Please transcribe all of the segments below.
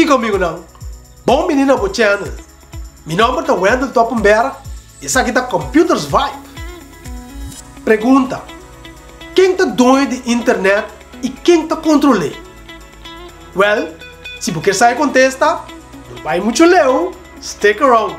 Kiko amigunan? Bon bini na bo channel. Mi nomber ta Wendell Toppenberg y esaki ta Computers Vibe. Pregunta, Ken ta doño di internet y ken ta control'é? Well, si bo kier sa e contesta, no bay mucho leu, stick around!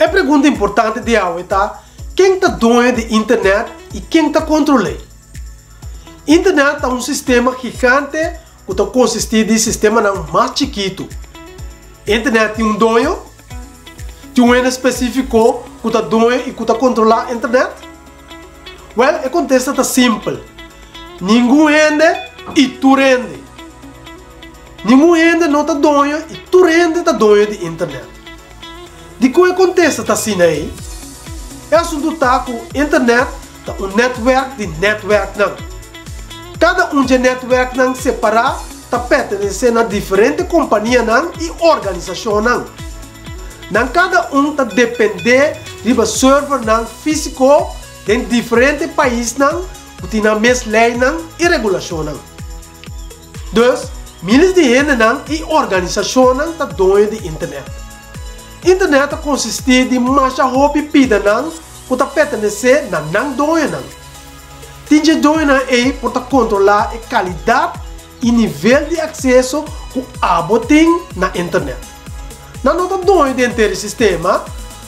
E pregunta importante di awe ta, ken ta doño di internet y ken ta control'e? Internet ta un sistema gigante ku ta konsistí di sistemanan mas chikitu. Internet tin un doño? Tin un hende spesífiko ku ta doño i ku ta kontrolá internet? Wèl, e kontesta ta simpel, Ningun hende i tur hende. Ningun hende no ta doño i tur hende ta doño di internet. Dikon e kontesta ta asina ei? E asuntu ta ku internet ta un nètwèrk di nètwèrknan. Kada un dje nètwèrknan separá ta pertenesé na diferente kompanianan i organisashonnan. Nan kada un ta dependé riba servernan físiko den diferente paisnan ku tin nan mes leinan i regulashonnan. Dus, miles di hendenan i organisashonnan ta doño di Internet. Internet ta konsistí di masha hopi pidanan ku ta pertenesé na nan doñonan. Tin dje doñonan ei por ta kontrolá e kalidat i nivel di akseso ku abo tin na Internet. Nan no ta doño di henter e sistema,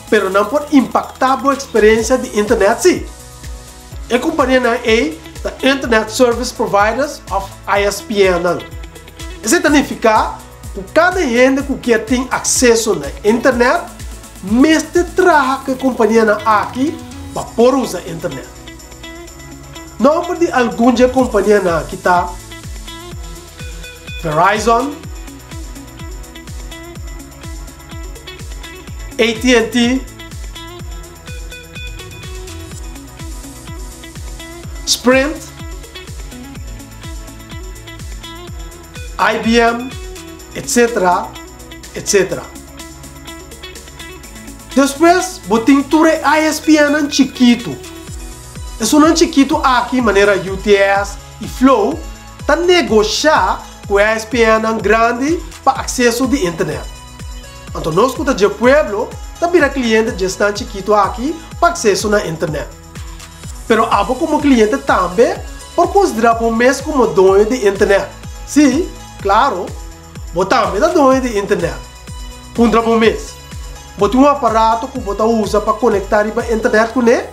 pero nan por impaktá bo eksperensia di Internet sí. E kompanianan ei ta Internet Service Providers òf ISPnan. Esei ta nifiká ku kada hende ku kier tin akseso na Internet mester traha ku e kompanianan aki pa por usa Internet. Nòmber di algun dje kompanianan aki ta Verizon, AT&T, Sprint, IBM, etc. Etc. Despues bo tin tur e ISPNnan chikitu. Esunnan chikitu aki manera UTS i Flow ta negoshá ku e ISPNnan grandi pa akseso di internet. Anto nos ku ta dje pueblo ta bira kliente dje esnan chikitu aki pa akseso na internet. Pero abo komo kliente tambe por konsiderá bo mes komo doño di internet. Sí, klaro, bo tambe ta doño di internet. Puntra bo mes, Bo tin un aparato ku bo ta usa pa konektá riba internet kuné?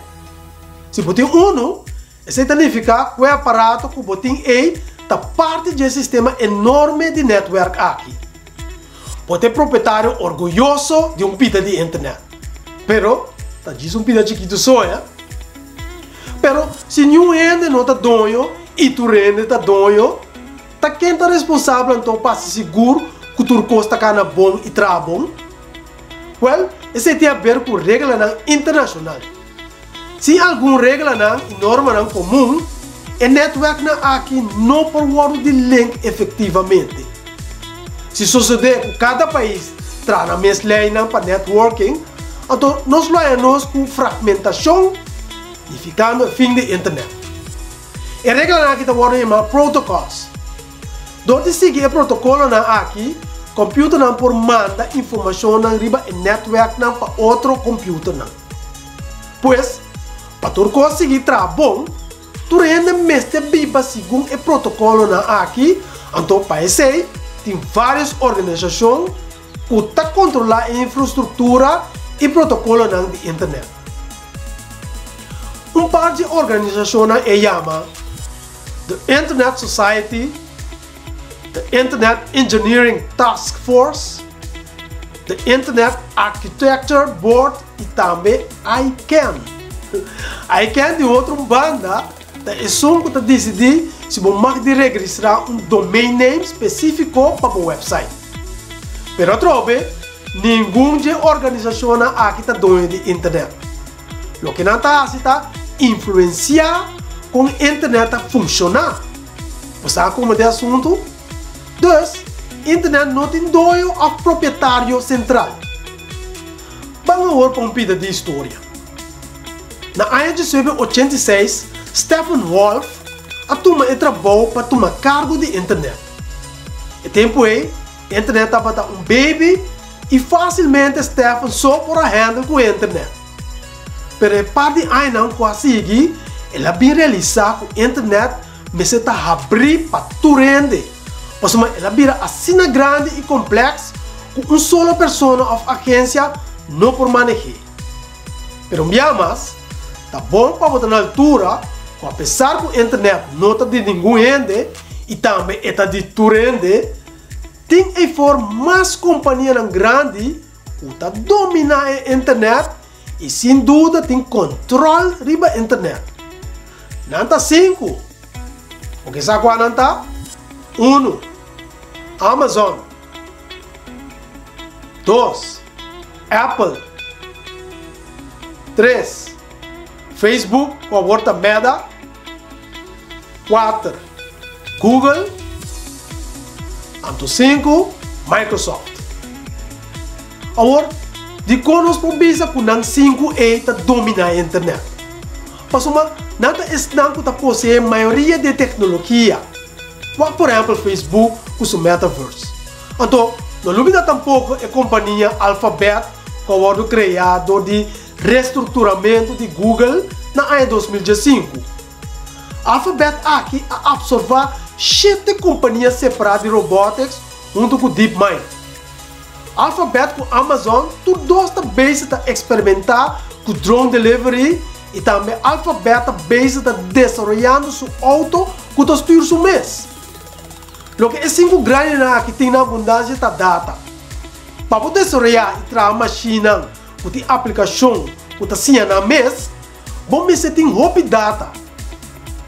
Si bo tin unu, Esei ta nifiká ku e aparato ku bo tin ei ta parti dje sistema enorme di nètwèrk aki. Bo ta e propietario orguyoso di un pida di internet. Pero, ta djis un pida chikitu so, eh. Pero, si niun hende no ta doño i tur hende ta doño, ta ken ta responsabel anto pa hasi sigur ku tur kos ta kana bon i traha bon? Wèl, esei tin aber ku reglanan internashonal. Sin algun reglanan i normanan komun, e nètwèrknan aki no por wòrdu di link efektivamente. Si sosodé ku kada pais traha nan mes leinan pa networking, anto nos lo haña nos ku fragmentashon, nifikando e fin di Internet. E reglanan aki ta wòrdu yamá protocols. Dor di sigui e protokolonan aki, kòmpiuternan por manda informashonnan riba e nètwèrknan pa otro kòmpiuternan. Pues, pa tur kos sigui traha bon, tur hende mester biba segun e protokolonan aki, anto pa esei tin vários organisashon ku ta kontrolá e infrastruktura i protokolonan di Internet. Un par di organisashonnan e yama The Internet Society, The Internet Engineering Task Force, The Internet Architecture Board i tambe ICANN. ICANN di otro un banda ta esun ku ta disidí si bo mag di registrá un domain name spesífiko pa bo website. Pero atrobe, ningun dje organisashonnan aki ta doño di Internet. Loke nan ta hasi ta influensiá kon Internet ta funshoná. Bo sa kon ta e asuntu? Dus, internet no tin doño òf propietario sentral. Ban awor pa un pida di historia. Na aña 1986, Stephen Wolff a tuma e trabou pa tuma kargo di internet. E tempu ei, internet tabata un baby i fásilmente Stephen so por a handle ku internet. Pero e par di añanan ku a sigui, el a bin realisá ku internet mester ta habrí pa tur hende. Pasobra el a bira asina grandi i kompleks ku un solo persona òf agensia no por maneh'é. Pero un bia mas, ta bon pa bo ta na altura ku apesar ku internet no ta di ningun hende i tambe e ta di tur hende, tin eifor mas kompanianan grandi ku ta dominá e internet i sin duda tin kontròl riba internet. Nan ta sinku. Bo ke sa kua nan ta? Unu, Amazon. 2, Apple. 3, Facebook, ku awor ta Meta. 4, Google. Anto 5, Microsoft. Awor, dikon nos por bisa ku nan sinku ei ta dominá internet? Pasobra nan ta esnan ku ta poseé mayoria di e teknologia. Wak por ehèmpel Facebook ku su metaverse. Anto, no lubida tampoko e kompania Alphabet ku a wòrdu kreá dor di restrukturamentu di Google na aña 2015. Alphabet aki a apsorbá shete kompania separá di robotics huntu ku DeepMind. Alphabet ku Amazon tur dos ta bezig ta eksperimentá ku drone delivery i tambe Alphabet ta bezig ta desaroyando su outo ku ta stür su mes. Loke e sinku grandinan aki tin na abundansia ta data. Pa bo desaroyá i traha mashinnan ku tin aplikashon ku ta siña nan mes, bo mester tin hopi data.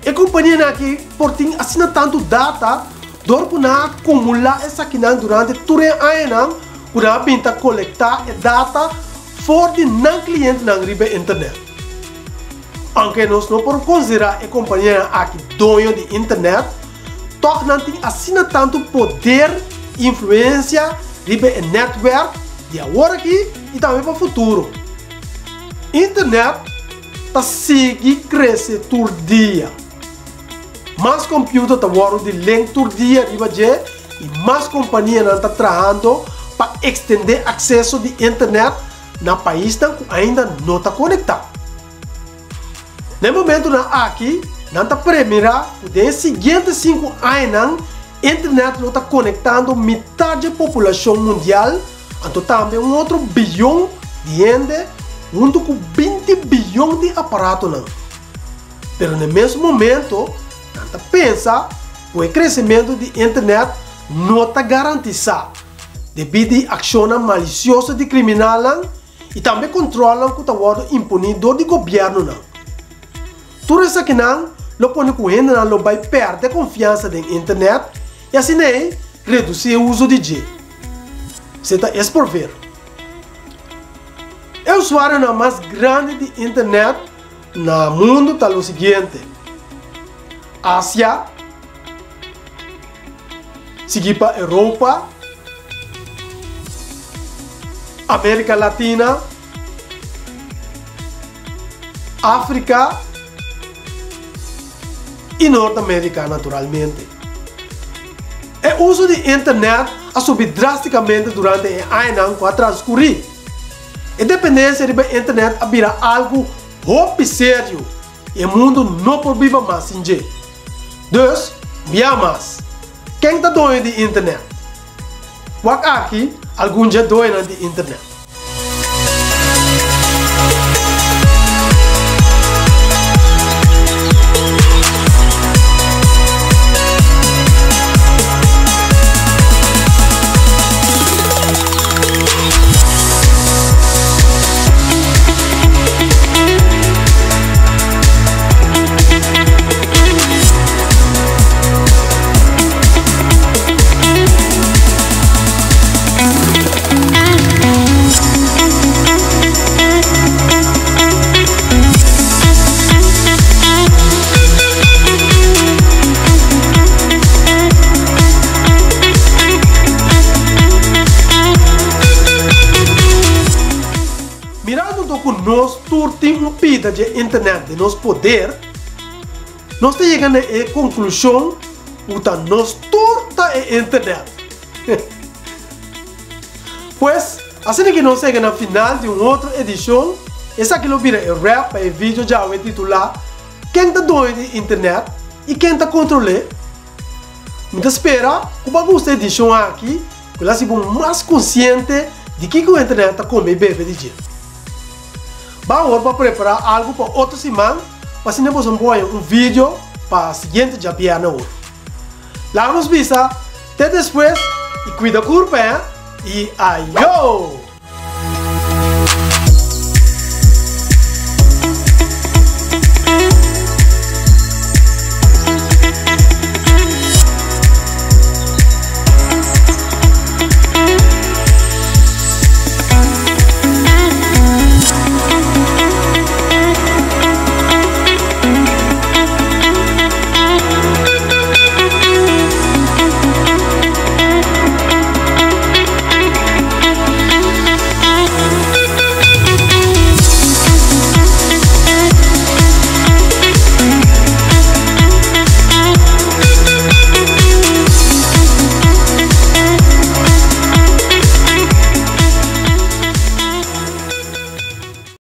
E kompanianan aki por tin asina tantu data dor ku nan a akumulá esakinan durante tur e añanan ku nan a bin ta kolektá e data for di nan klientenan riba e internet. Aunke nos no por konsiderá e kompanianan aki doño di internet, tòg nan tin asina tantu poder i influensia riba e nètwèrk di awor aki i tambe pa futuro. Internet ta sigui krese tur dia. Mas computer ta wòrdu di link tur dia riba dje i mas kompanianan ta trahando pa ekstendé akseso di internet na paisnan ku ainda no ta konektá. Na e momentunan aki, nan ta premirá ku den e siguiente sinku añanan internet lo ta konektando mitar dje populashon mundial, anto tambe un otro biyon di hende huntu ku 20 biyon di aparatonan. Pero na e mes momento, nan ta pensa ku e kresementu di internet no ta garantisá debí di akshonnan malisioso di kriminalnan i tambe kontrolnan ku ta wòrdu imponí dor di gobièrnunan. Tur esakinan lo pone ku hendenan lo bai pèrdè konfiansa den internet i asina ei redusí e uso di dje. Se ta es por ver. E usuarionan mas grandi di internet na mundu ta lo siguiente, Asia, sigui pa Europa, Amerika Latina, Afrika i Nort Amerika naturalmente. E uso di internet a subi drástikamente durante e añanan ku a transkurí. E dependensia riba internet a bira algu hopi serio i e mundu no por biba mas sin dje. Dus, bia mas, ken ta doño di internet? Wak aki algun dje doñonan di internet. anto ku nos tur tin un pida dje internet den nos poder, nos ta yega na e konklushon ku ta nos tur ta e internet. Pues, asina ki nos yega na final di un otro edishon, esaki lo bira e wrap pa e video djawe titulá Ken ta doño di internet i ken ta kontrol'é? Mi ta spera ku bo a gusta e edishon aki ku lo hasi bo mas konsiente di kiko internet ta kome i bebe di dje. Ban awor pa prepará algu pa otro siman pa asina boso por haña un video pa siguiente djabièrnè awor. Laga nos bisa te despues i kuida kurpa, eh! I ayo!